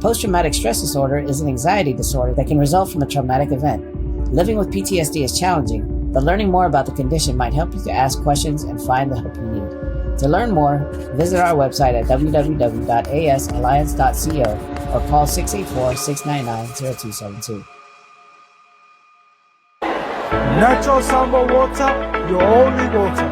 Post traumatic stress disorder is an anxiety disorder that can result from a traumatic event. Living with PTSD is challenging, but learning more about the condition might help you to ask questions and find the help you need. To learn more, visit our website at www.asalliance.co or call 684 699 0272. Natural Samoa water, your only water.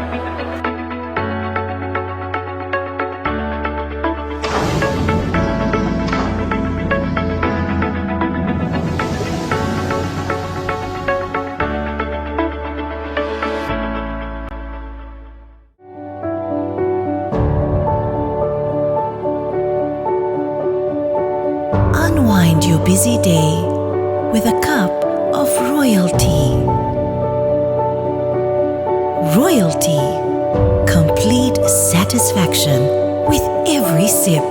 Unwind your busy day with a cup of royalty. Royalty. Complete satisfaction with every sip.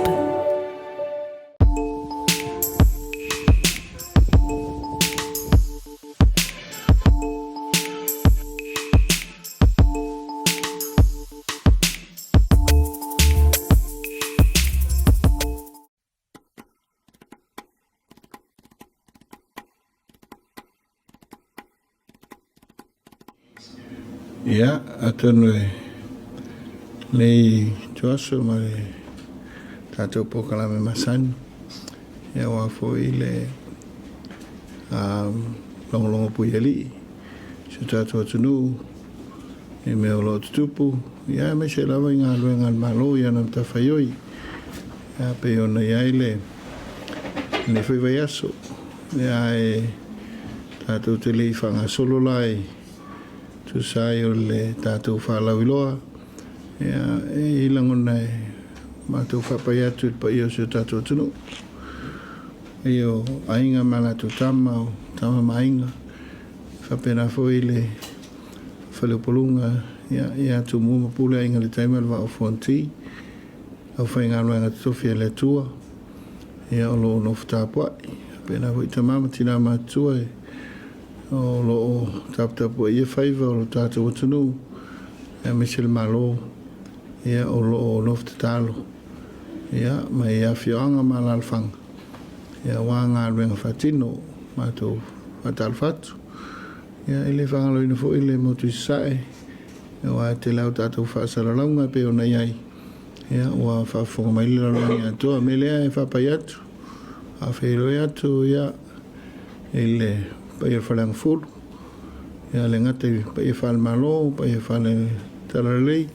Ia, atonu e nei tuaso ma le tatou polokalame masani, ia aua foi le logologo pui alii si o tatou atunuu i mea o lo o tutupu, ia aemaise lava i galuega a le Malo i ana matafaioi, ia pei ona i ai le lenei foi vaiaso. Ia ae tatou te le i faagasolo la e tusa ai o le tatou faalauiloa, ia e i lagona e matou faapai atu i le paia o si o tatou atunuu. Paia o aiga ma latou tama, o tama ma aiga, faapena foi le Faleupoluga ia Tumua ma Pule, Aiga i le Tai ma le Vaa o Fonoti, aufaigaluega totofi a le Atua, ia o lo o nofo tapuai. Faapena foi tama ma tina matutua o lo o taputapuaia faiva o lo tatou atunuu, aemaise le Malo, ia o lo o nofo tatalo ia mai afioaga ma alaalafaga ia aua galuega faatino. Matou faatalofa atu. Ia, e le faagaloina foi le motu i Sasae, aua e tele lava o tatou faasalalauga e pei ona i ai, ia, ua faafofoga mai le lalolagi atoa. O le mea lea e faapai atu, faafeiloai atu, ia, i le paia o le Faleagafulu, ia, le gata i paia faale-Malo, paia faale-Talalelei,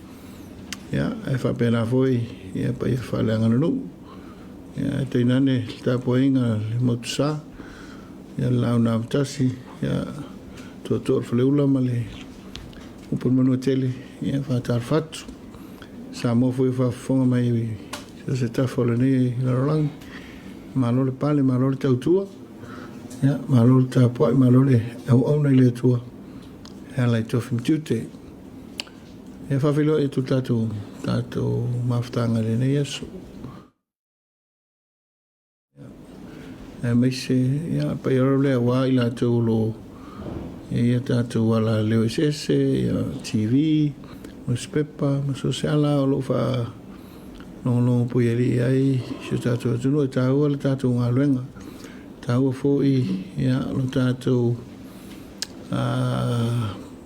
ia, ae faapena foi, ia, paia faaleaganuu, ia, ae tainane le tapuaiga a le Motu Sa, Ia le Laau na Amotasi, ia Tootoo o le Faleula ma le Upu o le Manuatele, ia faatalofa atu. Samoa foi o faafofoga mai i so o se tafa o lenei lalolagi. Malo le pale, malo le tautua, ia malo le tapuai, malo le auauna i le Atua e ala i tofi ma tiute. Ia faafeiloai atu le tatou tatou mafutaga i lenei aso. Aemaise ia paia o lea aua i latou o lo o i ai a tatou alaleo eseese, ia TV, nusipepa ma so o se ala o lo o faalogologo puialii ai si o tatou atunuu. E taua le tatou galuega, e taua foi ia lo tatou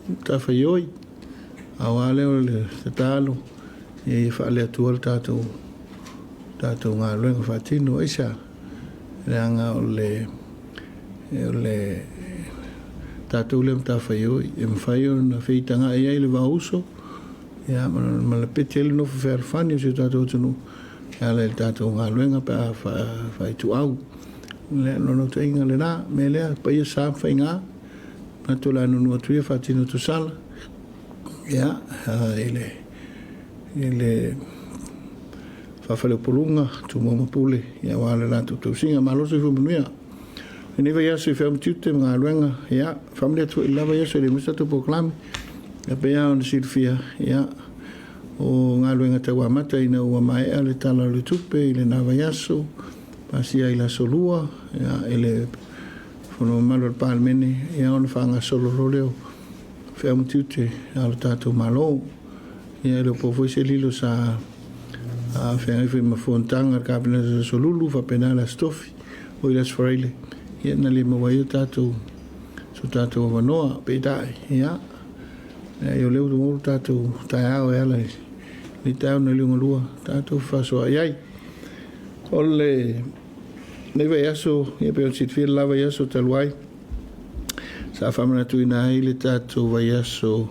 matafaioi, aua lea o le tatalo ia faale-Atua le tatou tatou galuega faatino. Aisea? Leaga o le o le tatou lea matafaioi e mafai ona feitagai ai le vaauso ia ma le pete ai le nofo fealofani o si o tatou atunuu e ala i le tatou galuega pe a faaituau. O le naunautaiga lena, mea lea, paia sa ma faiga, manatu o le a nuunuu atu ia faatino tosala ia i le i le faafaleupoluga, Tumua ma Pule, ia aua le latou tausiga. Malo soifua manuia. Lenei vaiaso i feau ma tiute ma galuega, ia, faamalie atu foi i le la vaiaso e le mafai se tatou polokalame. Ia pei lava ona silafia, ia, o galuega tau amata ina ua maea le Tala o le Tupe i lena vaiaso, pasia i le aso Lua, ia, i le Fono mamalu a le Palemene, ia ona faagasolo loa lea o feau ma tiute a lo tatou Malo. Ia e le o po foi se lilo sa Feagai foi ma fonotaga a le Kapeneta i le Aso Lulu faapena le Aso Tofi, oi le Aso Faraile, ia na le maua ai o tatou so tatou avanoa. Peitai, ia, leai o lea ua maua lo tatou taeao e ala i lenei taeao na liugalua tatou fefaasoaai ai. O lenei vaiaso, ia pei ona silafia le la vaiaso talu ai, sa faamanatuina ai le tatou vaiaso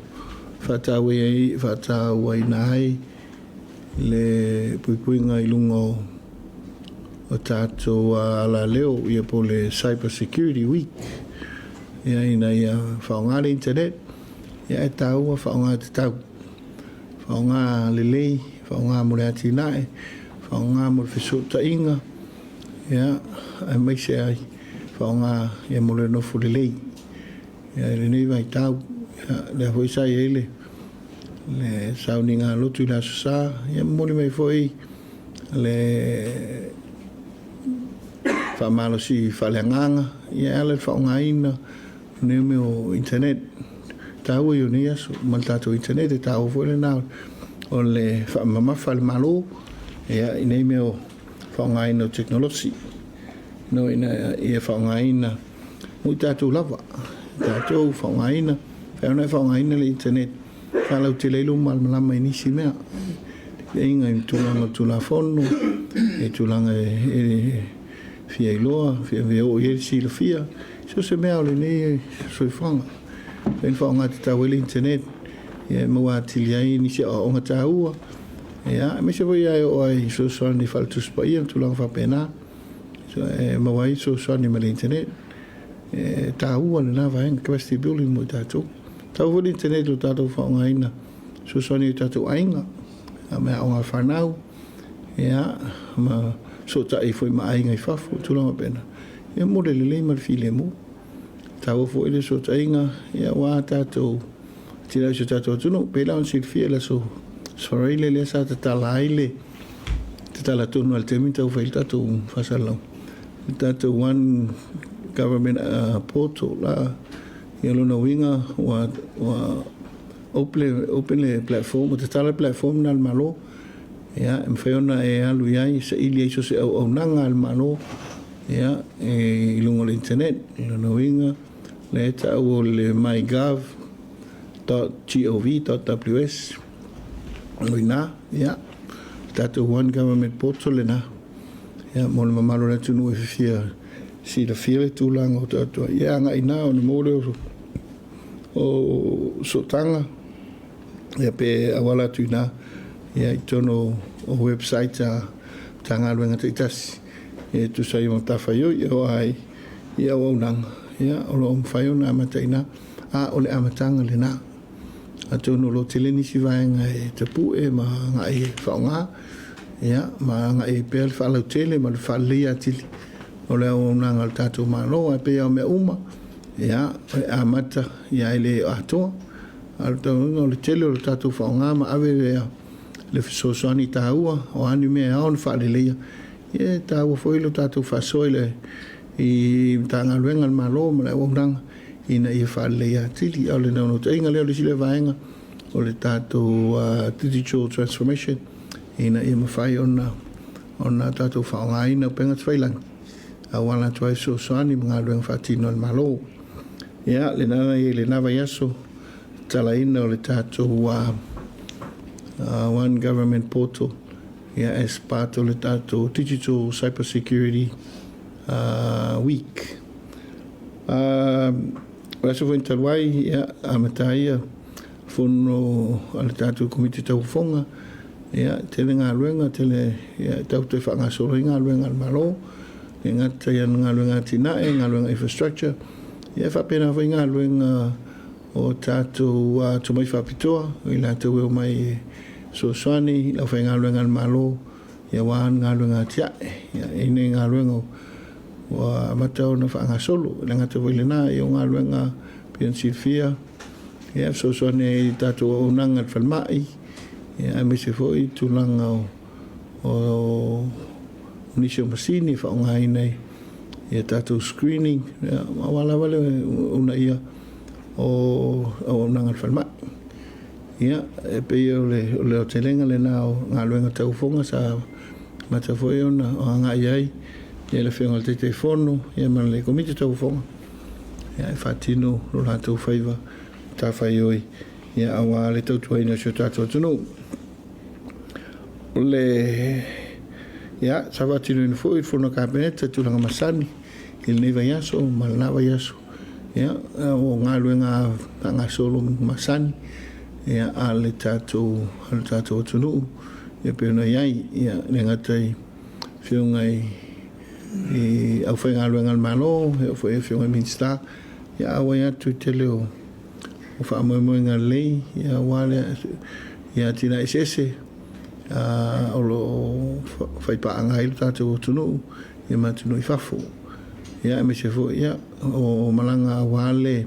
faatauaina ai le puipuiga i luga o tatou alaleo, ia po o le Cyber Security Week, ia ina ia faaaoga le internet, ia e taua faaaoga tatau, faaaoga lelei, faaaoga mo le atinae, faaaoga mo le fesootaiga, ia aemaise ai faaaoga ia mo le nofo lelei. Ia i lenei vaitau, ia lea foi sa i ai le sauniga a lotu i le Aso Sa, ia momoli mai foi le faamalosi faaleagaga ia e ala i le faaaogaina o nei mea o internet. Taua ia o nei aso ma le tatou internet, e taua foi lena o le faamamafa a le Malo ia i nei mea o faaaogaina o tekonolosi no ina ia faaaogaina mo i tatou lava, tatou faaaogaina, faapea ona e faaaogaina le internet e faalautele ai lou malamalama i nisi mea, feaiga i tulaga o Tulafono, i tulaga e fia iloa, fia oo i ai le silafia, so o se mea o lenei soifuaga. E mafai ona faaaoga tatau ai le internet e maua atili ai nisi aoaoga taua, ia, aemaise foi e oo ai i fesoasoani faale-Tusi Paia ma tulaga faapena, e maua ai fesoasoani mai le internet. E taua lena vaega, capacity building mo i tatou. E taua foi le internet i lo tatou faaaogaina e fesoasoani ai i o tatou aiga, ma aoga a fanau, ia, ma fesootai foi ma aiga i fafo, tulaga faapena, ia mo le lelei ma le filemu. E taua foi le fesootaiga aua tatou atinae o si o tatou atunuu. E pei la ona silafia i le Aso Faraile lea sa tatala ai le tatala tonu lava i le taimi na taumafai ai le tatou faasalalau, le tatou One Government Portal la. Ia o lona uiga ua open le platform, ua tatala le platform lena a le Malo, ia, e mafai ona e alu i ai e saili ai so o se auaunaga a le Malo, ia, i luga o le internet. O lona uiga, lea e tau o le mygov.gov.ws, o i ina, ia, le tatou One Government Portal lena, ia, mo le mamalu o le atunuu e fia silafia le tulaga o tatou ai, ia, agai i ina ona maua lea o sootaga, ia, pe auala atu i ina, ia, i totonu o website a Matagaluega taitasi e tusa ai ma matafaioi e oo ai i auaunaga, ia, o lo o mafai ona amata i ina, a o le amataga lena. Atonu o lo o tele nisi vaega e tapue ma agai e faaaoga, ia, ma agai ai pea le faalautele ma le faaleleia atili o le auaunaga a le tatou Malo. Ae pei lava o mea uma, ia, e amata, ia, e le atoa. A o le taunuuga o le tele o le tatou faaaoga ma ave le fesoasoani taua, o a ni mea e ao ona faaleleia, ia e taua foi lo tatou faasoa i le i Matagaluega a le Malo ma le auaunaga ina ia faaleleia atili. A o le naunautaiga lea o le isi lea vaega o le tatou digital transformation ina ia mafai ona ona tatou faaaogaina upega tafailagi auala atu ai fesoasoani ma galuega faatino a le Malo. Ia, lena na i ai lena vaiaso tatalaina o le tatou One Government Portal, ia, as part o le tatou Digital Cyber Security Week. O le aso foi talu ai, ia, amata ai ia fono a le tatou Komiti Tauofoga, ia, tele galuega, tele, ia, e tau toe faagasolo ai galuega a le Malo, e gata i ana galuega atinae, galuega infrastructure, ia, e faapena foi galuega o tatou tomai faapitoa, o i latou e omai e fesoasoani i le aufaigaluega a le Malo, ia, aua ni galuega atiae. Ia, e i ai nei galuega ua amata ona faagasolo. E le gata foi i lena, ia o galuega pei ona silafia, ia, e fesoasoani ai i le tatou auaunaga i le falemai, ia, aemaise foi tulaga o nisi o masini e faaaogaina i a tatou screening, ia, aua lava le uunaia o auaunaga a le falemai. Ia, e pei o le, o le aotelega lena o galuega tauofoga sa amata foi ona agai ai ia le Afioga i le Taitaifono ia ma le Komiti Tauofoga ia e faatino lo latou faiva matafaioi ia aua le tautuaina o si o tatou atunuu. O le ia sa faatinoina foi le fono a Kapeneta i tulaga masani i lenei vaiaso ma lena vaiaso ia o galuega faagasolo masani ia a le tatou a le tatou atunuu ia pei ona i ai ia le gata i afioga i i aufaigaluega a le Malo e oo foi i afioga i Minisita ia auai atu i tele o o faamoemoega lelei ia aua le ia atinae eseese o lo o faipaaga ai le tatou atunuu ia ma atunuu i fafo. Ia aemaise foi ia o malaga aua le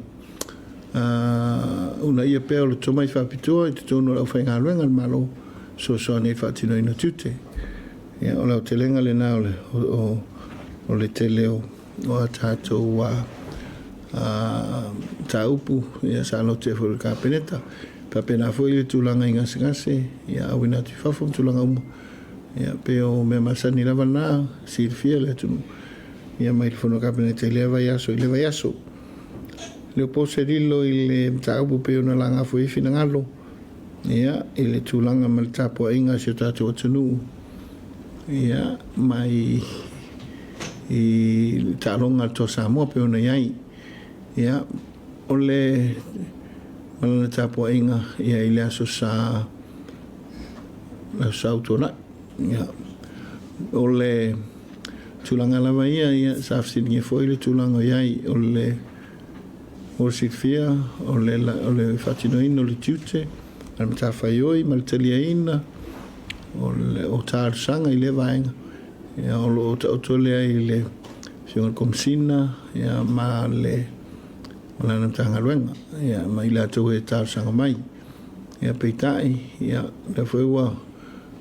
uunaia pea o le tomai faapitoa i totonu o le aufaigaluega a le Malo fesoasoani ai i le faatinoina o tiute. Ia o le aotelega lena o le, o, o le tele o, o a tatou mataupu ia sa lotea foi i le Kapeneta. Faapena foi le tulaga i gasegase ia auina atu i fafo ma tulaga uma. Ia pei o mea masani lava na silafia le atunuu ia mai le fono Kapeneta i lea vaiaso i lea vaiaso. Le o po se lilo i le mataupu pei ona laga foi i finagalo ia i le tulaga ma le tapuaiga a si o tatou atunuu ia mai i le taaloga a le Toa Samoa pei ona i ai. Ia o le ma lana tapuaiga ia i le aso sa aso sa ua tuanai. Ia o le tulaga lava ia ia sa fesiligia foi le tulaga o i ai o le mo le silafia o le o le faatinoina o le tiute ma le matafaioi ma le taliaina o le o talosaga i lea vaega ia o lo o taoto lea i le Afioga i le Komesina ia ma le ma lana Matagaluega ia ma i latou e talosaga mai. Ia peitai ia lea foi ua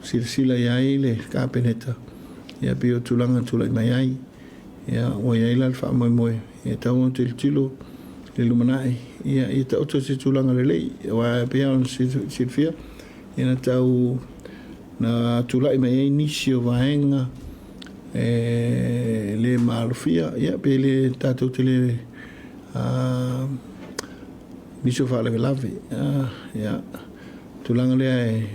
silasila i ai le Kapeneta ia pei o tulaga tulai mai ai. Ia ua i ai la le faamoemoe ia tatau ona tilotilo i le lumanai ia ia taoto se tulaga lelei aua e pei ona silafia ia na tau na tulai mai ai nisi o vaega e le maalofia ia pe le tatou te le nisi o faalavelave ia tulaga lea e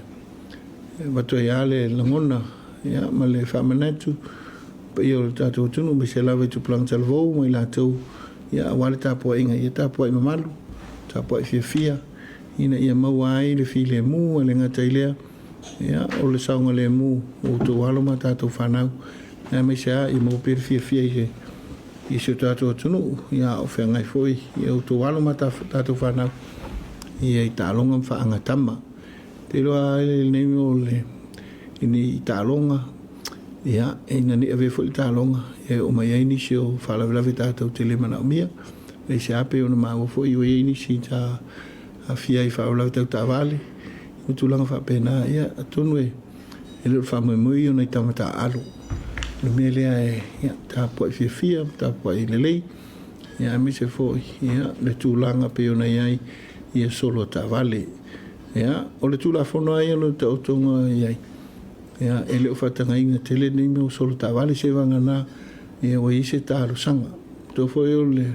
avatu ai lava le lagona ia ma le faamanatu paia o le tatou atunuu aemaise lava i tupulaga talavou ma i latou ia aua le tapuaiga ia tapuai mamalu tapuai fiafia ina ia maua ai le filemu e le gata i lea Ia, o le saogalemu o outou alo ma tatou fanau, aemaise lava ia maua pea le fiafia i se i si o tatou atunuu, ia a o feagai foi ia outou alo ma tatou fanau ia i taaloga ma faagatama. Te iloa lava i lenei mea o le i ni taaloga, ia, ina ne i avea foi le taaloga e oo mai ai nisi o faalavelave tatou te le manaomia. Aisea pei ona maua foi ua i ai nisi sa aafia ai i faalavelave tau taavale, ma tulaga faapena, ia, atonu e le o le faamoemoe ia o nai tama taaalo. O le mea lea e ia, tapuai fiafia, tapuai lelei, ia, aemaise foi ia, le tulaga pei ona i ai ia solo a taavale. Ia, o le Tulafono lava ia o le taotoga i ai, ia, e le o faatagaina tele nei mea o solo taavale, seiavagana ia, ua i ai se talosaga. Manatua foi o le,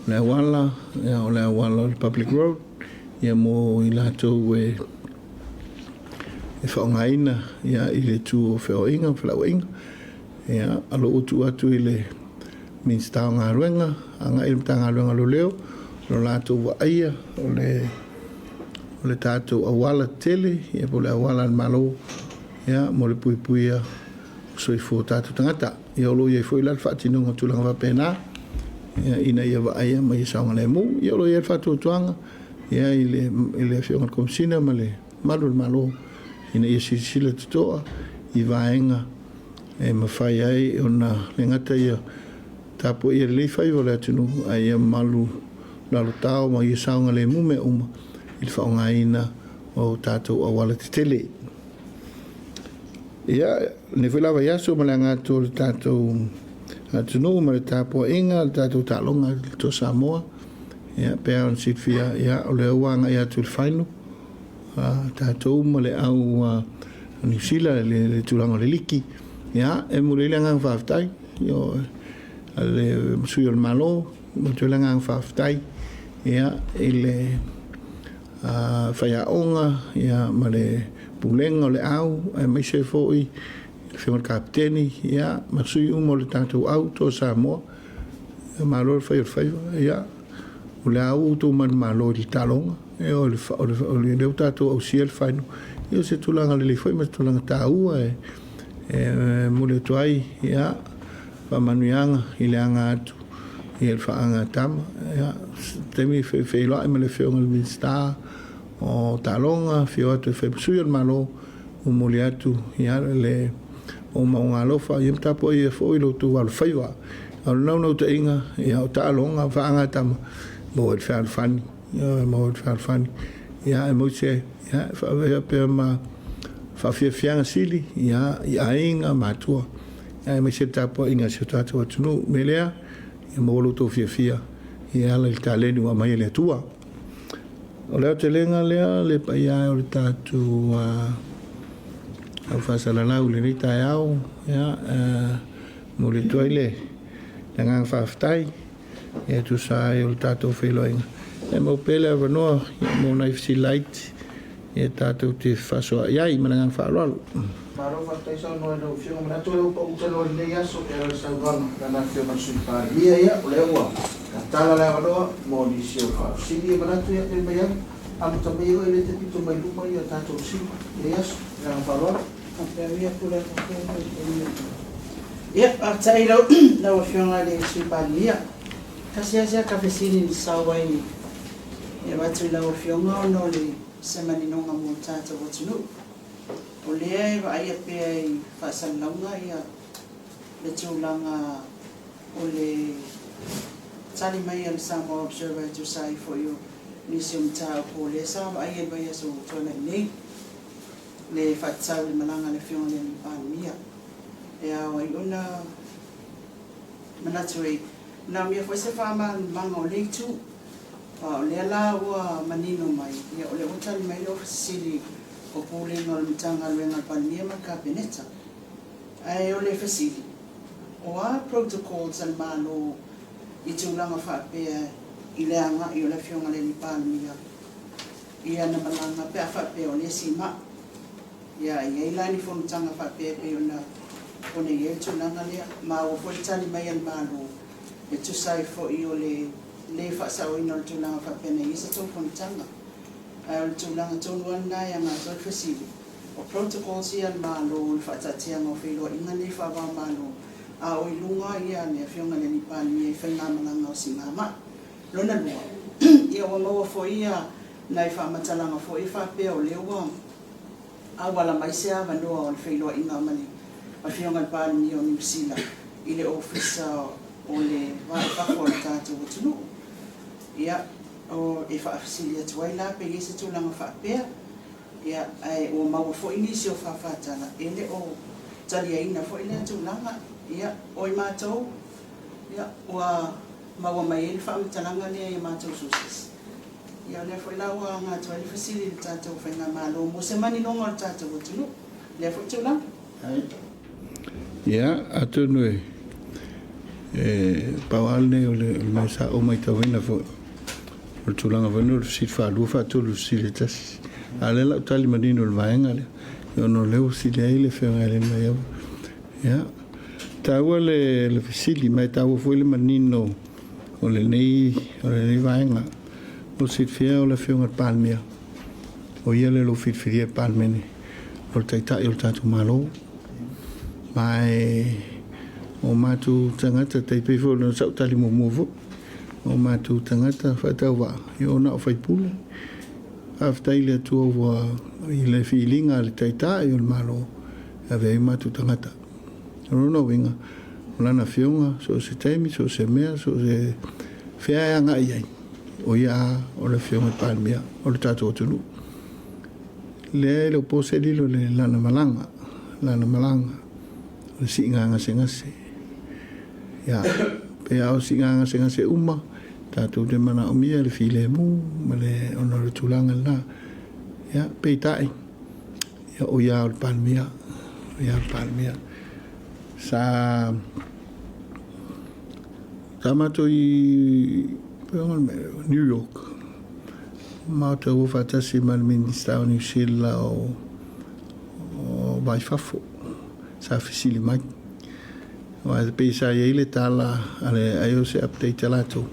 le auala, ia, o le auala o le public road, ia mo i latou e e faaaogaina ia i le itu o feoaiga ma felauaiga. Ia, o lo o ua tuu atu i le Minisita o Galuega agai i le Matagaluega o Leoleo lo latou vaaia o le o le tatou auala tetele ia po o le auala a le Malo ia mo le puipuia o soifua o tatou tagata. Ia o lo o i ai foi la le faatinoga o tulaga faapena ia, ina ia vaaia ma ia saogalemu. Ia o lo o i ai le faatuatuaga ia i le i le Afioga i le Komesina ma le mamalu o le Malo ina ia silasila totoa i vaega e mafai ai ona le gata ia tapuaia lelei faiva o le atunuu ae ia malu lalotao ma ia saogalemu mea uma i le faaaogaina o tatou auala tetele. Ia, lenei foi la vaiaso ma le aga atu o le tatou atunuu ma le tapuaiga, le tatou taaloga i le Toa Samoa, ia, pe a ona silafia, ia, o lea ua agai atu i le final. tatou ma le au Niu Sila i le tulaga o le liki. Ia, e momoli ai le agaga faafetai a le sui o le Malo, e momoli atu ai le agaga faafetai ia i le faiaoga ia ma le pulega o le au aemaise foi le afioga i le Kapeteni ia ma sui uma o le tatou au Toa Samoa. Ia malo le fai o le faiva. Ia o le a ua outou manumalo i le taaloga, ia o le o le lea ua tatou ausia le final. Ia o se tulaga lelei foi ma se tulaga taua e e momoli atu ai ia faamanuiaga i le aga atu i le faagatama. Ia se taimi feiloai ma le afioga i le Minisita o Taaloga, afio atu e fai ma sui o le Malo, momoli atu ia le moomooga alofa, ia ma tapuaia foi lo outou alofaiva. A o le naunautaiga, ia o taaloga faagatama, maua ai le fealofani, ia maua ai le fealofani, ia aemaise ia e faavea pea ma faafiafiaga sili ia i aiga ma matua, aemaise le tapuaiga a si o tatou atunuu. O le mea lea, ia maua lo outou fiafia e ala i le taleni ua aumai e le Atua. O le aotelega lea le paia e o le tatou au faasalalau i lenei taeao, ia, e momoli atu ai le agaga faafetai e tusa ai o le tatou feiloaiga. E maua pea le avanoa mo nai fesili laiti e tatou te fefaasoaai ai ma le agaga faaaloalo. Malo faafetai saunoa i lau Afioga. Manatu o lea ua pau tanoa i lenei aso e ala i le saunoaga a lana Afioga i le Sui Palemia. Ia, o lea ua tatala le avanoa mo nisi o faafesili. Ia manatu ia, tali mai ai, amata mai oe lea e te pito mai luma ia tatou fesili i lenei aso. Ma le agaga faaaloalo. Faapea ia pule atu Ia, faafetai i lau Afioga i le Sui Palemia. Tasi lava si ata fesili na sau ai e avatu i lau Afioga ona o le se maninoga mo le tatou atunuu. O lea e vaaia pea i faasalalauga ia le tulaga o le tali mai a le Samoa Observer e tusa ai foi o nisi o mataupu o lea sa vaaia i le vaiaso ua tuanai nei, le faatatau i le malaga a le Afioga i le Alii Palemia. E ao ai ona manatu e manaomia foi se faamalamalamaga o lea itu. Aua o lea la ua manino mai, ia o lea ua tali mai le Ofisa Sili o Pulega o le Matagaluega a le Palemia ma le Kapeneta. Ae o le fesili, o a protocols a le Malo i tulaga faapea i le agai o le Afioga i le Alii Palemia i ana malaga pe a faapea o lea e simai? Ia, e i ai la ni fonotaga faapea e pei ona ona i ai le tulaga lea. Maua foi le tali mai a le Malo e tusa ai foi o le le faasaoina o le tulaga faapea na i ai se tou fonotaga. Ae o le tulaga tonu lava lena e aga atu ai le fesili, o protocols ia a le Malo o le faataatiaga o feiloaiga nei faava-o-Malo a o i luga ia le Afioga i le Alii Palemia i faigamalaga o siigamai. Lona lua, ia ua maua foi ia nai faamatalaga foi faapea o lea ua auala mai se avanoa o le feiloaiga ma le Afioga i le Palemia o Niu Sila i le Ofisa o le Va i Fafo o le tatou atunuu. Ia, o, e faafesili atu ai la pe i ai se tulaga faapea, ia, ae ua maua foi nisi o faafatala e le o taliaina foi lea tulaga. Ia, o i matou, ia, ua maua mai ai le faamatalaga lea i a matou sources. Ia o lea foi la ua aga atu ai le fesili i le tatou Faigamalo mo se maninoga o le tatou atunuu i lea foi tulaga. Ia, atonu e pau lava lenei o le mea sa ou matauina foi, o le tulaga foi lenei o le fesili faalua faatolu i le fesili e tasi. A o lea la ua tali manino i le vaega lea, ona o lea ua fesili ai le Afioga ia Lemaia. Ia, e taua le fesili, ma e taua foi le manino o lenei, o lenei vaega. Mo le silafia o le Afioga i le Palemia, o ia lea o lo o filifilia e le Palemene o le Taitai o le tatou Malo. Ma e o matou tagata, tai pei foi o sau tali muamua foi, o matou tagata faatauvaa, ia o na o faipule. Faafetai i le Atua ua i le filiga a le Taitai o le Malo e ave ai matou tagata. O lona uiga, o lana afioga, so o se taimi, so o se mea, so o se fea e agai i ai, o ia lava o le afioga i le Palemia o le tatou atunuu. Lea e le o po se lilo i le lana malaga, lana malaga, o le siiga gasegase. Ia, pe a o siiga gasegase uma, tatou te manaomia le filemu ma le, ona o le tulaga lena. Ia, peitai, ia, o ia o le Palemia, o ia o le Palemia. Sa sa matou i New York, matou o faatasi ma le Minista o Niu Sila o Vai Fafo, sa fesili mai. Aua e pei sa i ai le tala a le ai o se update a latou,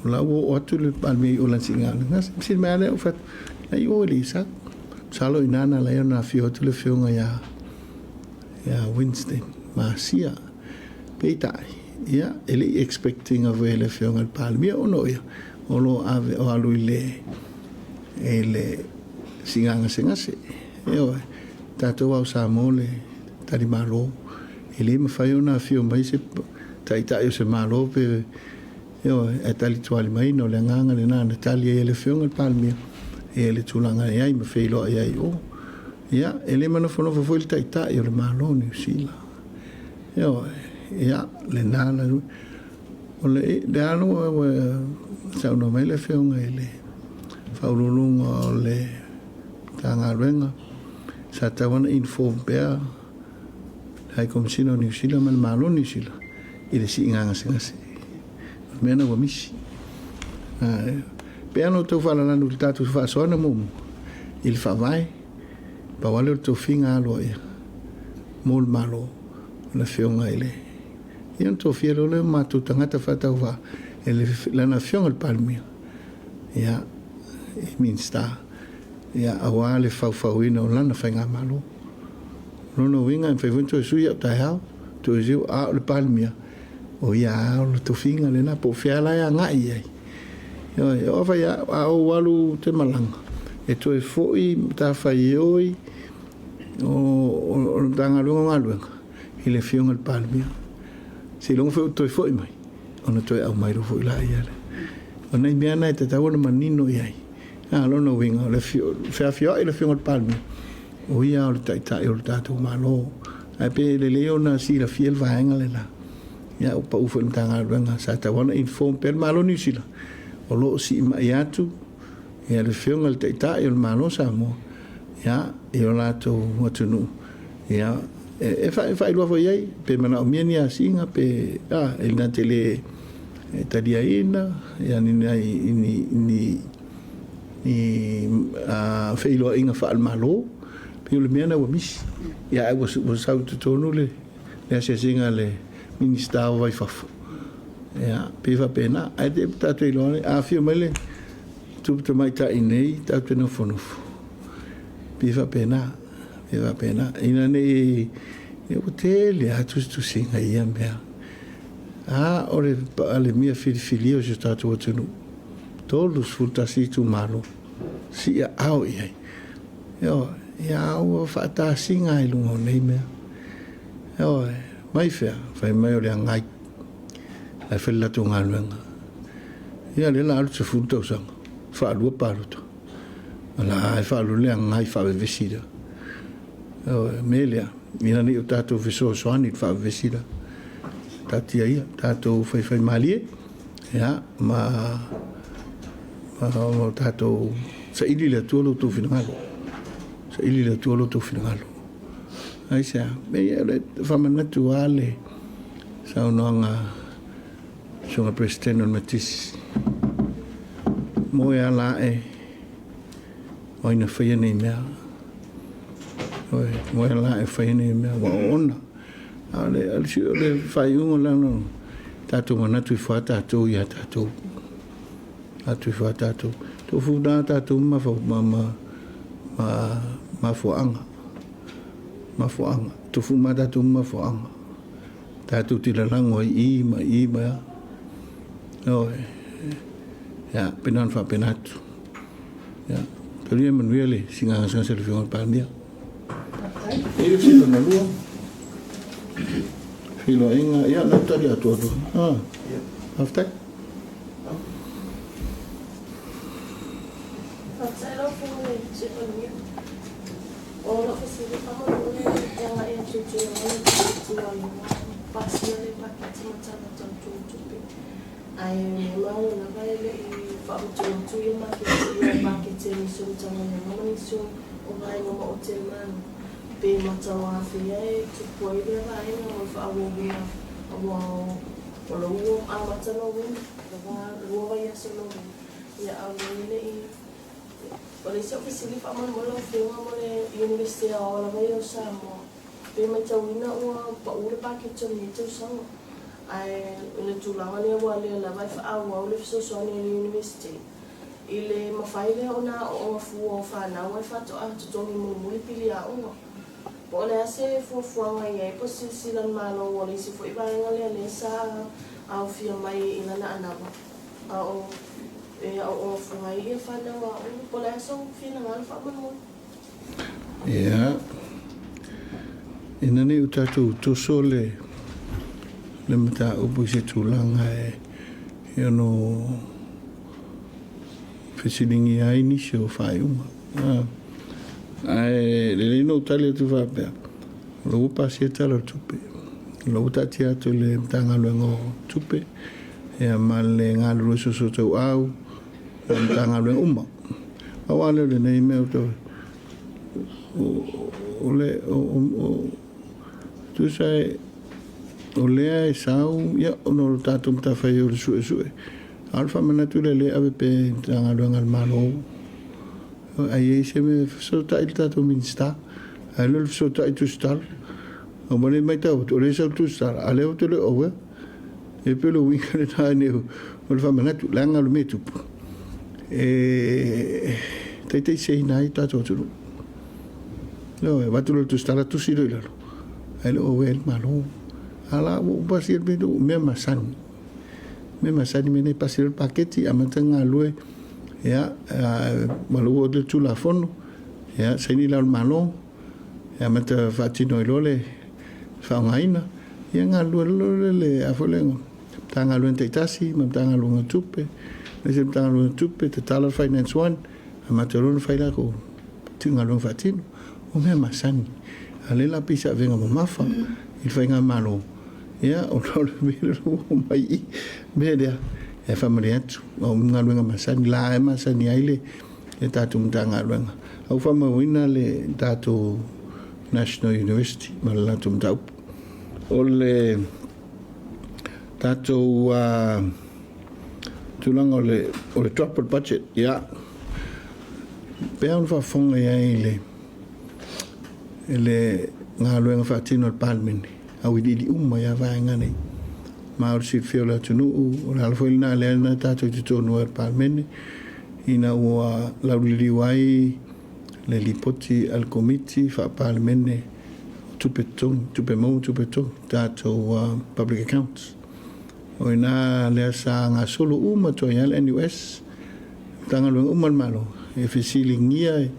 o la ua oo atu le Palemia i o i lana siiga. Na fesili mai lava lea, ou fai atu, la i o e le i sau. Masalo i ina na ala ai ona afio atu le afioga ia Winston Masia. Peitai, ia, e le i expect ina foi e le afioga i le Palemia ona o ia o lo o ave o alu i le i le siiga gasegase. Ioe, tatou lava o Samoa le talimalo, e le mafai ona afio mai se taitai o se Malo pe ioe, ae talitualimaina. O le agaga lena na tali ai e le afioga i le Palemia ia le tulaga e i ai ma feiloai ai i o. Ia, e le manofonofo foi le taitai o le Malo o Niu Sila. Ioe, ia, lena la, o le, le a ua saunoa mai le afioga i le Faauluuluga o le Matagaluega, sa tatau ona inform pea le High Commissioner o Niu Sila ma le Malo o Niu Sila i le siiga gasegase. O le mea lena ua misi. Pei lava ona outou faalalanu i le tatou faasoaina muamua i le Faavae, pau lava lea o le tofiga aloaia mo le Malo o le Afioga i le Ia ona tofia loa lea o matou tagata faatauvaa e lana Afioga i le Palemia, ia, i Minisita, ia, aua le faufauina o lana faigamalo. O lona uiga e mafai foi ona toe sui au taeao, toe sui, a o le Palemia, o ia lava o le tofiga lena, po o fea la e agai i ai. Ioe, o afai a ou alu ou te malaga, e toe foi matafaioi o le Matagaluega o Galuega i le Afioga i le Palemia. Seiloga foi ou toe foi mai, ona toe aumai loa foi laia lea. O nai mea na e tatau ona manino i ai. A lona uiga, o le feafioai o le Afioga i le Palemia, o ia o le Taitai o le tatou Malo. Ae pe lelei ona silafia le vaega lena. Ia, ua pau foi i le Matagaluega, sa tatau lava ona inform pea le Malo o Niu Sila, o lo o siimai atu ia le Afioga i le Taitai o le Malo o Samoa, ia, i o latou atunuu, ia, e faailoa foi i ai, pe manaomia ni asiga, pe, a, e na te le taliaina, ia, ni, ni, ni, ni feiloaiga faale-Malo, pei o le mea lena ua misi. Ia, ae ua sau i totonu le asiasiga a le Minisita o Vai Fafo, ia, pei e faapena. Ae te tatou iloa, a afio mai le tupu tamaitai nei, tatou te nofonofo. Pei e faapena, pei e faapena. Ina ne i, ua tele lava tusitusiga i ia mea. A o le Palemia filifilia o si o tatou atunuu, 31 itumalo, siaao i ai. Ioe, ia ua faatasiga i luga o nei mea. Ioe, mai fea, fai mai o le agai, la e fai le latou galuega. Ia lea la alu 10 tausaga, faalua palota. La e faalua le agai faavevesi lea. Ioe, mea lea, ina ne i o tatou fesoasoani i le faavevesi lea. Taatia ia, tatou faifaimalie, ia, ma ma tatou saili le Atua lo outou finagalo. Saili le Atua lo outou finagalo. Aisea? E le faamanatu lava le saunoaga a Susuga Peresetene o le Metotisi, moe ala ae o ai na faia nei mea. Ioe, moe ala ae faia nei mea, ua oona. A o le, o le faaiuga lana, tatou manatu ifo lava tatou ia tatou. Atu ifo lava tatou. Tofu na tatou ma ma ma mafuaaga. Mafuaaga. Tofu ma tatou mafuaaga. Tatou te lalago ai i ma i ma ia. Ioe. Ia, pena ona faapena atu. Ia, talia manuia le siiga gasegase a le Afioga i le Palemia. E i le lona lua. Feiloaiga, ia, na tali atu atu. Ah, faafetai. Faafetai lau Afioga i le Sui Palemia. O lau fesili faamolemole e agai atu i tulaga o le Komiti ua pasia le paketi ma Tala Tau Tu o Tupe. Ae mea malo lava e le i faamatulatu ia maketi ia maketi a nisi o Matagaluega ma nisi o vaega maoti a le Malo. Pe matauafea e tupu ai lea vaega mo le faaauauina aua o lo ua amata Novema, lava lua vaiaso Novema, ia a o lea e le i. O le isi au fesili faamolemole lau Afioga mo le Iunivesite Aoao lava ia o Samoa, Pe matauina ua pau le paketi o lenei tausaga, ae o le tulaga lea ua lea lava e faaauau le fesoasoani a le Iunivesite i le mafai lea ona aooga fua o fanau ae faatoa totogi mulimuli pili aoga. Po o le a se fuafuaga i ai po o se silasila a le Malo o le isi foi vaega lea lea sa aofia mai i lana anava a o e aooga fua ai ia fanau aoga. Po o le a sou finagalo faamolemole? Ia, ina ne i o tatou toso le, le mataupu i se tulaga e, e ono fesiligia ai nisi o faaiuga. Ah, ae lelei ona ou tali atu faapea, o la ua pasia le Tala o le Tupe, o la ua taatia atu i le Matagaluega o Tupe ia ma le galulue soosootaua o Matagaluega uma. Pau lava lea o lenei mea ou te o le o tusa e o lea e sau ia ona o le tatou matafaioi o le suesue a o le faamanatu lea lea e ave pea i Matagaluega a le Malo a i ai se mea e fesootai le tatou Minisita ae le o le fesootai tusitala aua lea e matau atu o lea e sau le tusitala a o lea ou te le o aware. E pei o le uiga lena nei o le faamanatu, leaga o le mea e tupu, e taitaiseina ai tatou atunuu. Ioe, avatu loa le tusitala tusi loa i lalo, ae le o aware le Malo. A la ua ou pasia le mea, mea masani. Mea masani mea nei, pasi loa le paketi, amata ona galulue, ia, malu le Tulafono, ia, saini le Ao o le Malo, e amata faatino ai loa le faaaogaina, ia galulue loa le, le, a foi le Matagaluega taitasi ma Matagaluega o Tupe, aemaise le Matagaluega o Tupe, tatala le Finance One, amata loa ona fai latou galuega faatino. O mea masani. A o lea la pei se avega mamafa i le faigamalo, ia, ona o le mea lea ua oo mai i i, mea lea, e faamalie atu, o galuega masani, la e masani ai le le tatou Matagaluega. A ua faamauina le tatou National University ma le latou mataupu. O le tatou tulaga o le, o le drop o le budget, ia, pei ona faafofoga i ai le, le galuega faatino a le Palemene, auiliili uma ia vaega nei. Ma o le silafia o le atunuu, o le ala foi lena lea na tatou i totonu ai o le Palemene, ina ua lauliliu ai le Lipoti a le Komiti Faa-Palemene o Tupe Totogi, Tupe Maua ma Tupe Totogi, tatou Public Accounts. O i ina lea sa gasolo uma atu ai lava le NUS, Matagaluega uma a le Malo, e fesiligia e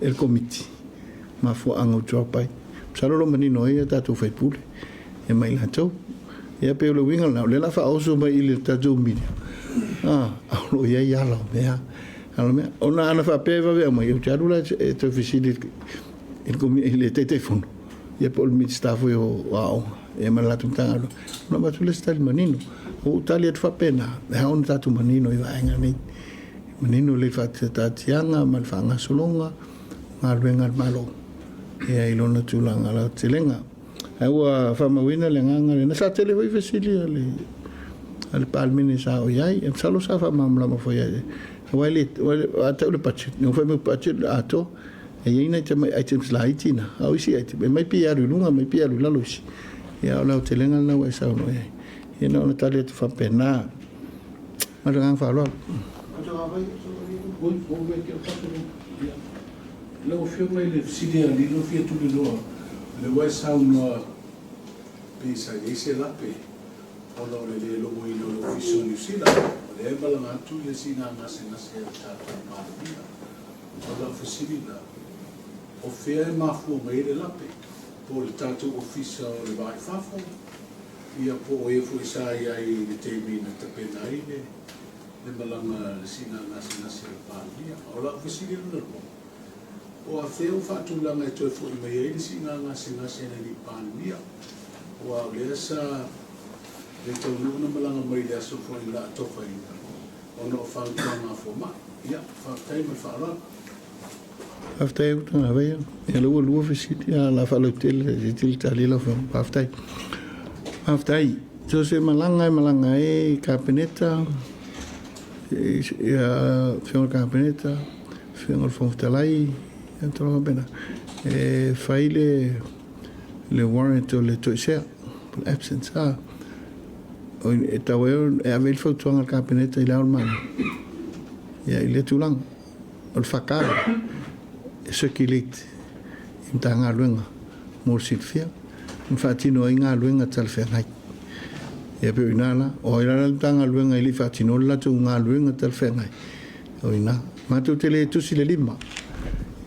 le Komiti mafuaaga ua drop ai. Masalo o lo o manino ai a tatou sui usufono ia ma i latou. Ia pei o le uiga lena, o lea o le a faaoso mai i le tatou media, a o lo o i ai ala o mea, ala o mea. Ona ana faapea e vave aumai, ou te alu la e toe fesili i le Taitaifono, ia po o le Minisita foi o Aoga, ia ma le latou Matagaluega, ona avatu lea o se tali manino. Ua ou tali atu faapena, e ao ona tatou manino i vaega nei, manino le faataatiaga ma le faagasologa o galuega a le Malo ia i lona tulaga lautelega. Ae ua faamauina le agaga lea. Na sa tele foi fesili a le a le Palemene sa o i ai. E masalo sa faamalamalama foi ai. Aua e le, a tau le budget, na fai mai budget le atoa. E i ai nai tamai items laiti na, a o isi item, e mai pei e alu i luga, mai pei e alu i lalo isi. Ia, o le aotelega lena ua e saunoa i ai. Ia, na ona tali atu faapena. Ma le agaga faaaloalo. Lau Afioga i le fesili a Lilo fia tuliloa, o lea ua e saunoa pei sa i ai se lape ona o le le logoina o le Ofisa o Niu Sila, o lea e malaga atu le siiga gasegase a le tatou Palemia. O lau fesili la, o fea e mafua mai ai le lape? Po o le tatou Ofisa o le Va i Fafo? Ia po o ē foi sa i ai i le taimi na tapena ai le le malaga a le siiga gasegase a le Palemia. O lau fesili lona lua, o afea ua faatulaga e toe foi mai ai le siiga gasegase a le Alii Palemia? Aua o lea sa Le taunuu ona malaga mai i le aso foi na atofaina ona o fautuaga a fomai. Ia, faafetai ma le faaaloalo. Faafetai au Tagavaia. Ia lea ua lua fesili, a o le a faalautele se i tali lau Afioga. Faafetai. Faafetai. So se malaga e malaga ai Kapeneta, ia Afioga i le Kapeneta, Afioga i le Fofoga Fetalai, ia tulaga faapena, e fai le le warrant o le toesea, po o le absence, a. E tau ai e ave ai le fautuaga a le Kapeneta i Le Ao o le Malo, ia i lea tulaga. O le FK e circulate i Matagaluega mo le silafia ma faatino ai galuega talafeagai. Ia pei o ina la, o ai la le Matagaluega e le i faatinoa le latou galuega talafeagai, o ina. Matou te le tusi le lima,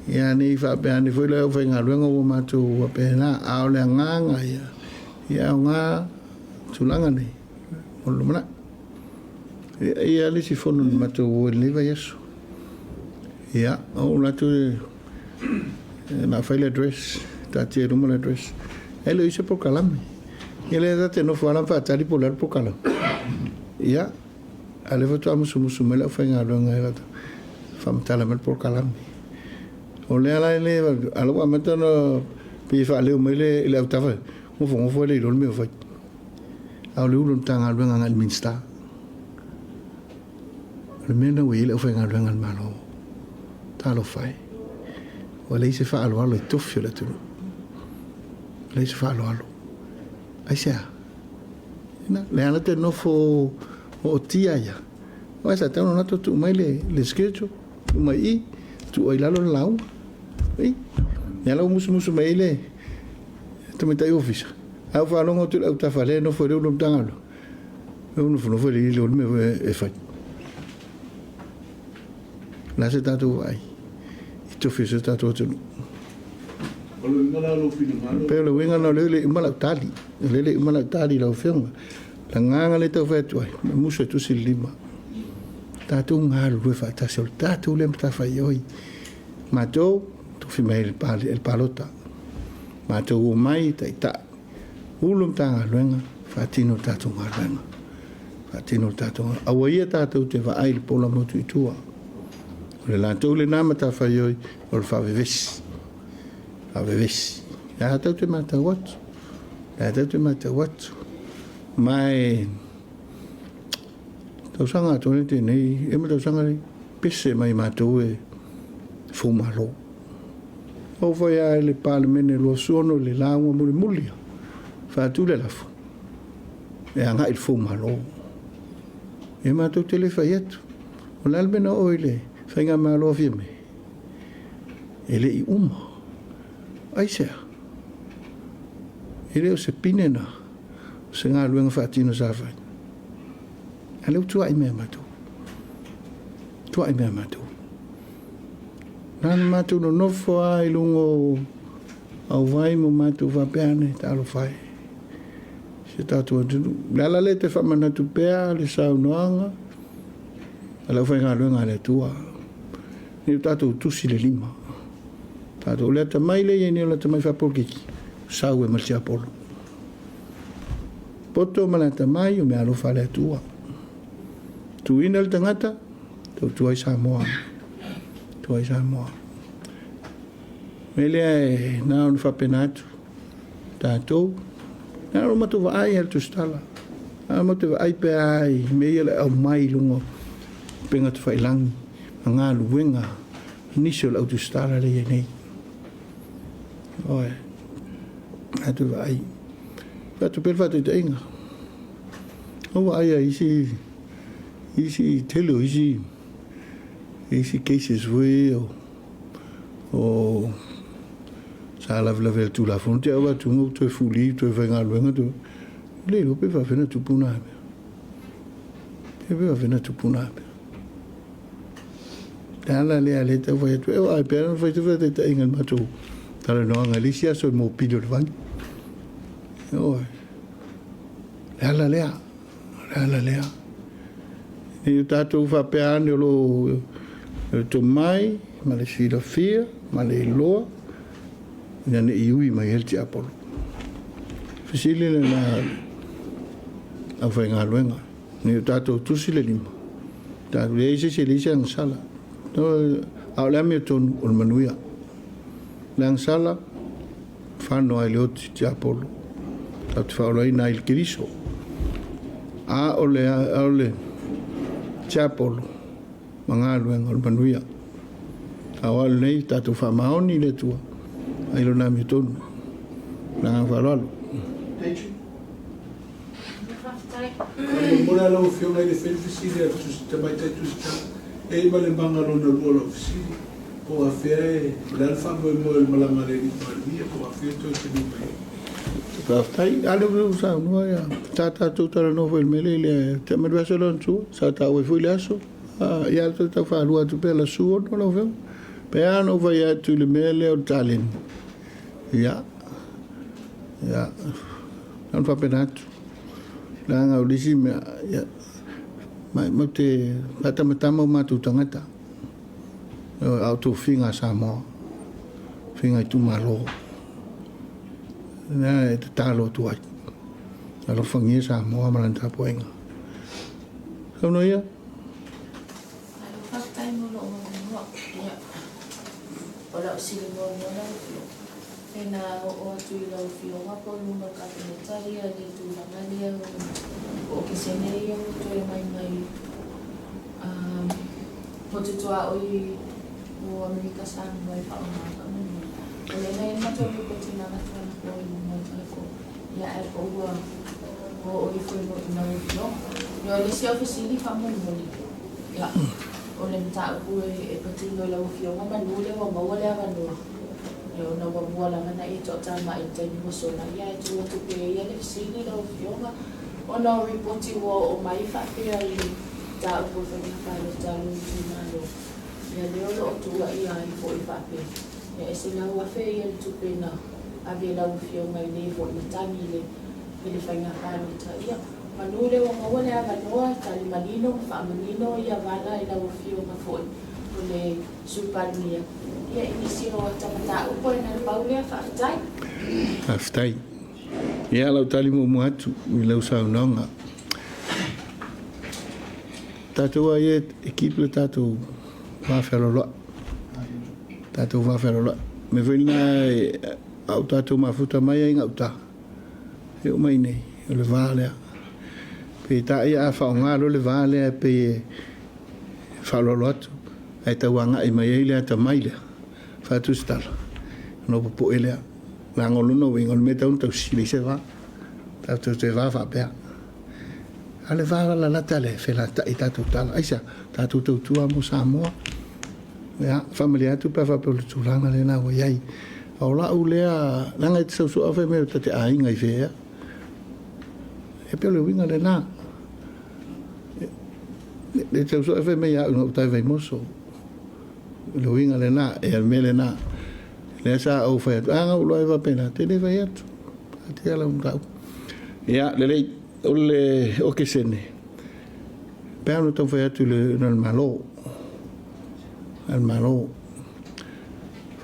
ia ne i faapea ane foi le aufaigaluega ua matou faapena, a o le agaga ia, ia aoga tulaga nei mo le lumanai. E i ai le isi fono na matou o i lenei vaiaso. Ia, o ou latou e na fai le address, taatia i luma le address. E le o i se polokalame. Ia lea ta te nofo lava ma faatali po o le a le polokalame. Ia, a o lea faatoa musumusu mai le aufaigaluega e latou faamatala mai le polokalame. O lea la e le, a o lea ua amata ona pei e faaleo mai le autafa, nofonofo e le iloa le mea o fai. A o le ulu o le Matagaluega agai i le Minisita. O le mea lena ua i ai le aufaigaluega a le Malo. Talofa e. Ua leai se faaaloalo i tofi o le atunuu. Ua leai se faaaloalo. Aisea? Ina, le ala te nofo ootia ia. Aua sa tatau ona latou tuu mai le, le schedule, tuu mai i, tuu ai lalo le lauga. I, le ala ua musumusu mai ai le tamaitai ofisa. Ae ua faalogo atu i le autafa lea e nofo i le ulu o le Matagaluega. E nofonofo e le iloa le mea e fai. O le a se tatou vaai i tofi o si o tatou atunuu. O le uiga la o lou finagalo. Pei o le uiga lena o lea e le i uma lau tali. O lea e le i uma lau tali i lau Afioga. O le agaga lea e tau fai atu ai, e musu e tusi le lima. Tatou galulue faatasi, o le tatou lea matafaioi. Matou, tofi mai e le palota. Matou omai e taitai. Ulu Matagaluega, faatino le tatou galuega. Faatino le tatou galuega. Aua ia tatou te vaai i le pola motu i tua. O le latou lena matafaioi o le faavevesi. Faavevesi. Le a tatou te matau atu. Le a tatou te matau atu. Ma e tausaga atoa nei tenei, e ma tausaga nei, pese mai matou e foumalo. Oo foi lava i le Palemene 26 i le lauga mulimuli, faatu le lafo e agai i le foumalo. E matou te le fai atu. O le a le mea na oo i le faigamalo a Fiame? E le i uma. Aisea? E le o se pine na, o se galuega faatino sa fai. A lea ua tuuai mai ia matou. Tuuai mai ia matou. Na ona matou nonofo lava i luga o auvai ma matou faapea ane, talofa e, si o tatou atunuu. O le ala lea e toe faamanatu pea le saunoaga a le aufaigaluega a le Atua, ne i o tatou tusi le lima. Tatou, o le atamai lea e i ai nei o le atamai faapolokiki, sau ai ma le tiapolo. Poto ma le atamai o meaalofa a le Atua. Tuuina le tagata, Tautua ai Samoa. Tautua ai Samoa. Mea lea e na ona faapena atu. Tatou, na ona matou vaai le tusitala. Na ona matou vaai pea i mea ia le aumai i luga o upega tafailangi ma galuega nisi o le au tusitala lea e i ai nei. Oi, matou vaai. Faatu pea le faataitaiga. Ou vaai a isi isi tele o isi isi cases foi o o sa lavelave le Tulafono te au atu ou toe fuli toe faigaluega toe le iloa pe faafefea ona tupu na mea pe faafefea ona tupu na mea le ala lea lea tau fai atu e ai pea na fai te faataitaiga i le matou talanoaga i le isi aso i mopili o le vai oi le ala lea O le ala lea. Ne i o tatou faapea ane o lo o tomai ma le silafia ma le iloa ina ne i ui mai ai le tiapolo. Fesili lena aufaigaluega. Nei o tatou tusi le lima, tatou leai se isi e leai se agasala. A o le amiotonu o le manuia. Le agasala, fano ai le oti tiapolo. Tatou te faaolaina ai le Keriso. A o le, a o le tiapolo ma galuega o le manuia. A o alu nei, tatou faamaoni i le Atua, ai lona amiotonu. Le agaga faaaloalo. Faamolemole lau Afioga i le fai le fesili a le Tamaitai Tusitala, e i ai ma le maga lona lua o lau fesili, po o afea e, o le a le faamoemoe o le malaga a le Alii Palemia, po o afea e toe taliu mai ai. Faafetai. A lea ua saunoa ia, sa tatou talanoa foi i le mea lea i le taimi o le vaiaso lea ona tua, sa taua ai foi le aso. Ia toe tau faalua atu pea la su ono lau Afioga. Pe a ona ou fai atu i le mea lea o le taleni. Ia, ia, na ona faapena atu. Leaga o le isi mea, ia, ma te faatamatama o matou tagata. A o tofiga a Samoa, figa itumalo. Lea e tatalo atu ai. Alofagia Samoa ma lana tapuaiga. Saunoa ia. Malo faafetai mo lou avanoa. Ia, o lau fesili muamua lau Afioga, pe na oo atu i lau Afioga po o luma o le Kapeneta ia le tulaga lea o okesene ia ua toe aumai mai motu tuaoi o Amerika Samoa e faaaoga faamolemole. O lea na i ai le matou lipoti na avatu anapo i luma o le telefoni, ia ae po ua oo ifo i lau Afioga. Ia o le isi au fesili faamolemole, ia o le mataupu e patino i lau Afioga manu lea ua maua le avanoa, ia ona ua mua lava ona e toatamai i le taimi ua sola, ia ae tuu atu pea ia le fesili lau Afioga ona o ripoti ua oo mai faapea i le mataupu o faiga palota a lou itumalo. Ia lea o lo o tuuaia ai foi faapea, ia e 100,000 ia le tupe na ave e lau Afioga i le foi matagi i le i le faiga palota. Ia, manu lea ua maua le avanoa e tali manino ma faamanino ia vala i lau Afioga foi o le Sui Palemia, ia i nisi o ata mataupu ae na le pau lea, faafetai. Faafetai. Ia, lau tali muamua atu i lau saunoaga. Tatou a ia e keep le tatou va fealoaloai. Tatou va fealoaloai. Mea foi lena a o tatou mafuta mai ai gauta. E oo mai nei, o le va lea. Peitai a faaaoga loa le va lea e pei e faaaloalo atu, ae tau agai mai ai le atamai lea, faatusitala, ona popoe lea. Leaga o lona uiga, o le mea e tatau ona tausili ai se va. Tatou te va faapea. A o le va lalalata lea e felatai i tatou tala. Aisea? Tatou tautua mo Samoa. Ia, faamalie atu pe a faapea o le tulaga lena ua i ai. A o lau lea, leaga e te sau soo fai mai o ta te aiga i fea. E pei o le uiga lena. Le te sau soo fai mai ia au na utai Vaimoso. O le uiga lena, e le mea lena. Lea sa ou fai atu, a na ou iloa ai faapena, te le fai atu. Taatia lau mataupu. Ia, lelei, o le okesene, pe a ona taumafai atu i le Malo, a le Malo.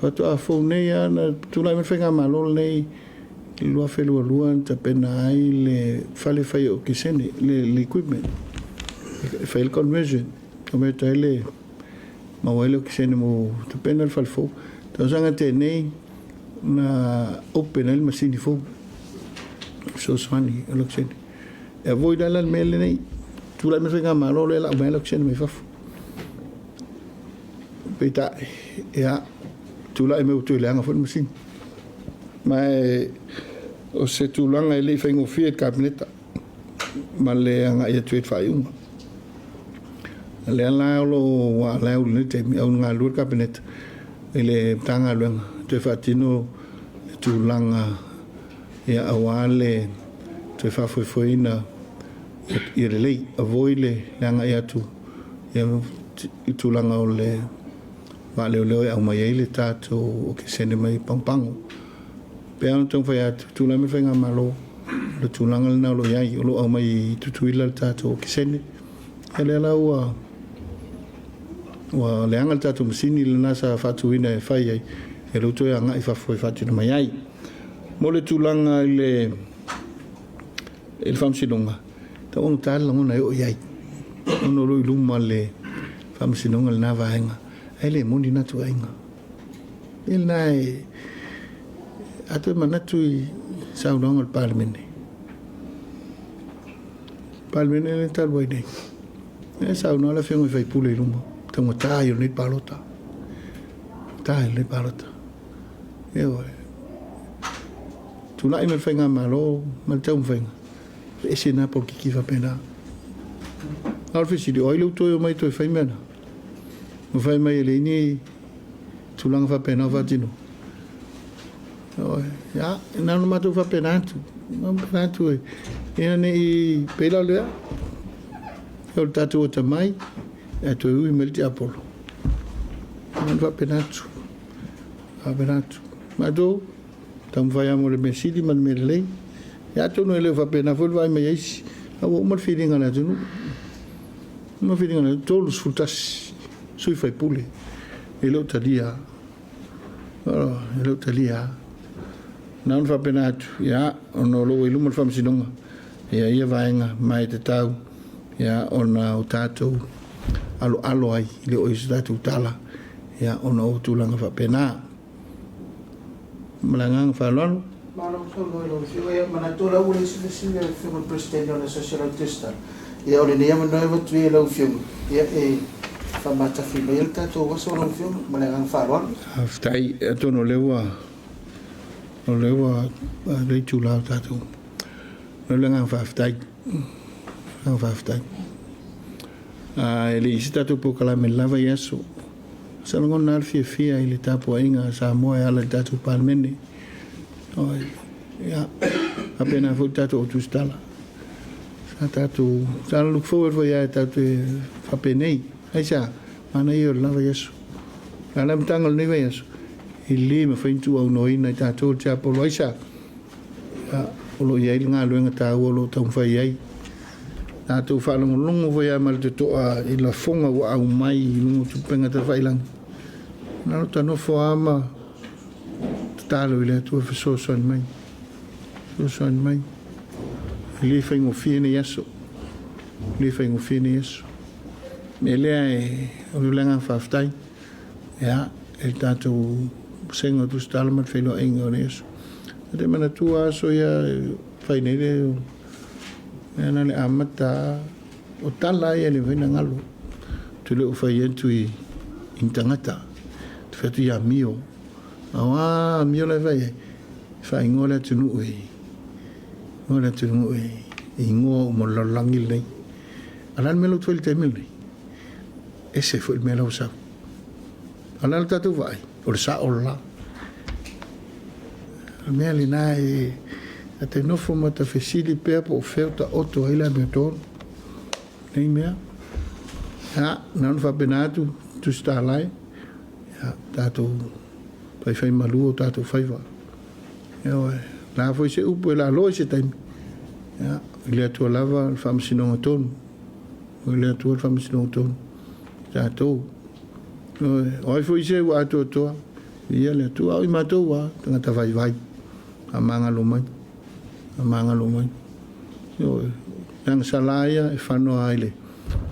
Faatoa fou nei lava na tulai mai le faigamalo lenei i le 2022 na tapena ai le fale fai okesene, le equipment, e fai ai le conversion, convert ai le, maua ai le okesene mo tapena le fale fou. Tausaga tenei na open ai le masini fou, fesoasoani o le okesene. E avoid ai la le mea lenei, tulai mai le faigamalo lea lau mai le okesene mai fafo. Peitai, ia, tulai mai ua toe leaga foi le masini. Ma e, o se tulaga e le i faigofie i le Kapeneta ma le agai atu ai i le faaiuga. O lea la o lo o ua alai i lenei taimi, au galulue le Kapeneta i le Matagaluega toe faatino le tulaga ia aua le toe faafoefoeina ia lelei, avoid le agai atu ia i tulaga o le vaaleoleo e aumai ai le tatou okesene mai Pagopago. Pe a ona taumafai atu, tulai mai le faigamalo, o le tulaga lena o lo o i ai, o lo o aumai i Tutuila le tatou okesene. Ia lea la ua ua leaga le tatou masini lena sa faatuina e fai ai, ia lea ua toe agai i fafo e faatino mai ai. Mo le tulaga i le i le faamasinoga, Tauagata le lagona e oo i ai ona o lo o i luma le Faamasinoga i lena vaega, ae le moni lena tuuaiga. Ia lena e a toe manatu i saunoaga o le Palemene, Palemene lea talu ai nei, e saunoa le Afioga i sui usufono i luma, taugata ia o lenei palota, taugata ia o lenei palota. Ioe. Tulai mai le Faigamalo ma le taumafaiga, e ese na polokiki faapena. A o le fesili, o ai lea ua toe omai e toe fai mea na? Ua fai mai e leai ni tulaga faapena o faatino. Ia, na ona matou faapena atu. Faapena atu e, ina ne i pei la o lea, o le tatou atamai, ae toe ui mai le tiapolo. Na ona faapena atu, faapena atu. Matou, taumafai lava mo le mea sili ma le mea lelei. Ia atonu e le o faapena foi le vaai mai a isi, a ua uma le filiga a le atunuu. Uma le filiga a le atunuu, 31 sui usufono e le o talia. E le o talia. Na ona faapena atu, ia, ona o lo o ua i luma le Faamasinoga, ia, ia vaega ma e tatau, ia, ona o tatou aloalo ai, e le o i se tatou tala, ia, ona o tulaga faapena. Ma le agaga faaaloalo. Malo saunoa i lau Afioga. Ia, manatu o la ua leai se fesili a le Afioga i le Peresetene o le Social Register. Ia, o lenei avanoa e avatu ai i lau Afioga, ia, e faamatafi mai ai le tatou aso lau Afioga. Ma le agaga faaaloalo. Faafetai. Atonu o lea ua, o lea ua le itula o tatou. O le agaga faafetai. Agaga faafetai. E le i se tatou polokalame lava i aso. Sa lagona lava le fiafia i le tapuaiga a Samoa e ala i le tatou Palemene. Ia, faapena foi le tatou autusitala. Sa tatou, sa look forward foi lava tatou te faapenei. Aisea? Manaia o le la vaiaso. A o le amataga o lenei vaiaso, e le mafai ona tuuaunoaina e tatou le tiapolo. Aisea? Ia, o lo o i ai le galuega taua o lo o taumafai ai. Tatou faalogologo foi lava ma le totoa i lafoga ua aumai i luga o tupega tafailagi. Na o ta nofo lava ma tatalo i le Atua e fesoasoani mai. Fesoasoani mai. E le faigofie nei aso. E le faigofie nei aso. O le mea lea e, o le agaga faafetai. Ia, e le tatou Vasega o Tusitala ma le Feiloaiga o le aso. Ou te manatua aso ia e fai nei le mea na le amata o tala ia e le mafai ona galo. Ou te le o fai atu i ni tagata. Ou te fai atu ia amio. Aua amio la e fai ai, e faaigoa le atunuu e igoa le atunuu e igoa uma o le lalolagi lenei. A o le a le mea la ua fai i le taimi lenei? Ese foi le mea la ua sau. A o le a le tatou vaai? O le sao le la. O le mea lena e a te nofo ma ta fesili pea po o fea o taoto ai le amiotonu. Nei mea. Ia, na ona faapena atu, Tusitala e, ia, tatou faifai malu o tatou faiva. Ioe, la foi se upu e lalo i se taimi. Ia, i le Atua lava le faamasinoga tonu. O le Atua le faamasinoga tonu. Tatou. O ai foi se ua atoatoa, ia le Atua. A o i matou ua tagata vaivai. Faamagalo mai. Faamagalo mai. Ioe, leaga sala ia e fanoa ai le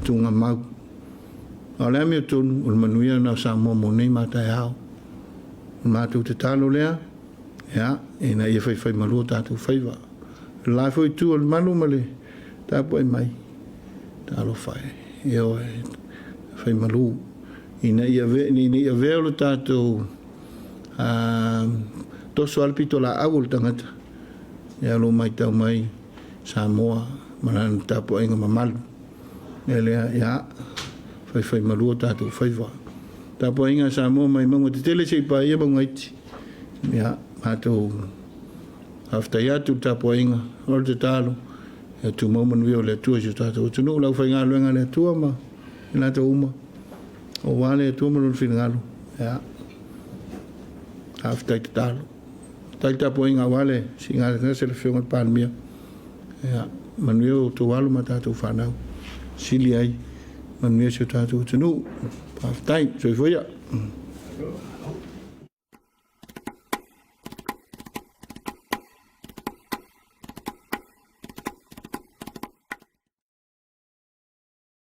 tuugamau. A o le amiotonu, o le manuia lena o Samoa mo nei ma taeao. O le matou tatalo lea, ia, ina ia faifaimalu o tatou faiva. O le la foi itu o le malu ma le tapuai mai, talofa e, ioe, faimalu, ina ia ina ia avea lo tatou toso lava le pitolaau o le tagata, ia o lo o matau mai Samoa ma lana tapuaiga mamalu. O le mea lea, ia, faifaimalu o tatou faiva. Tapuaiga a Samoa mai mauga tetele seia paia mauga iti. Ia, matou faafetai atu i le tapuaiga, o le tatalo, ia tumau manuia o le Atua i si o tatou atunuu, le aufaigaluega a le Atua ma i latou uma, aua le Atua ma Lona finagalo. Ia, faafetai tatalo. Faafetai le tapuaiga aua le siigasegase a le Afioga i le Palemia. Ia, manuia outou alo ma tatou fanau. Sili ai, manuia si o tatou atunuu. Faafetai. Soifua ia.